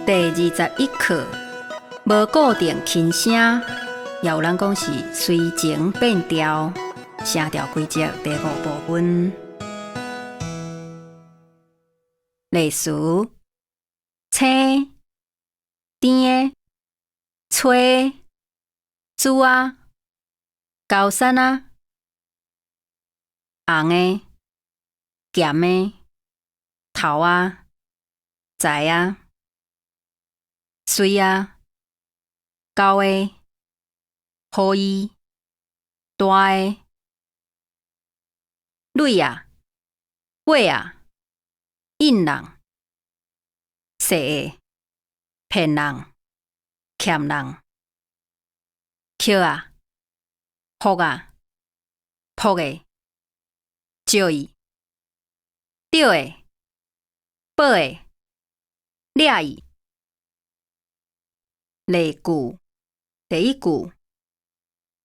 第21課，無固定輕聲，也有人講是隨情變調，聲調規則第五部分。例詞：青、甜、吹、煮仔、高山仔、紅的、鹹的、頭仔、知仔、水仔、狗的、予伊、大的、蕊仔、尾仔、印人、細的、騙人、欠人、抾仔、噗仔、噗的、石伊、著的、寶的、掠伊。例句，第一句，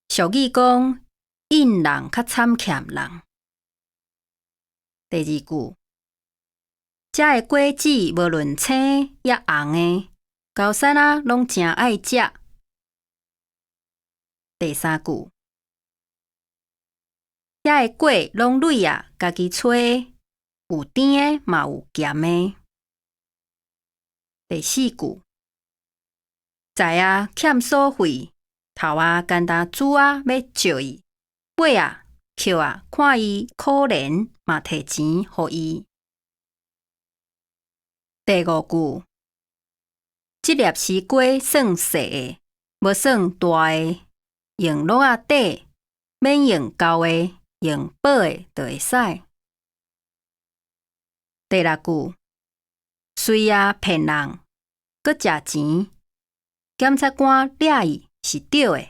俗語講印人較慘欠人。第二句，遮的果子無論青抑紅的，猴硐仔攏誠愛食。第三句，遐的果攏蕊仔，家己揣，有甜的嘛有鹹的。第四句，知仔欠所費，頭仔簡單煮仔欲石伊，尾仔抾仔看伊可憐嘛提錢予伊。第五句，這粒西瓜算細的，無算大的，用橐仔底，免用膠的，用薄的就會使。第六句，隨仔騙人，閣食錢，檢察官掠伊是對的。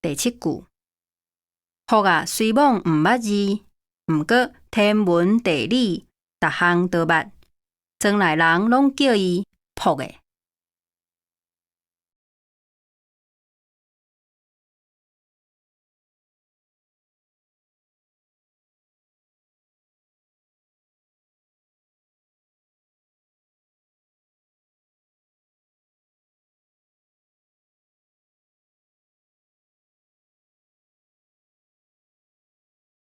第七句，噗仔雖罔毋捌字，毋過天文地理逐項都捌，庄內人攏叫伊噗的。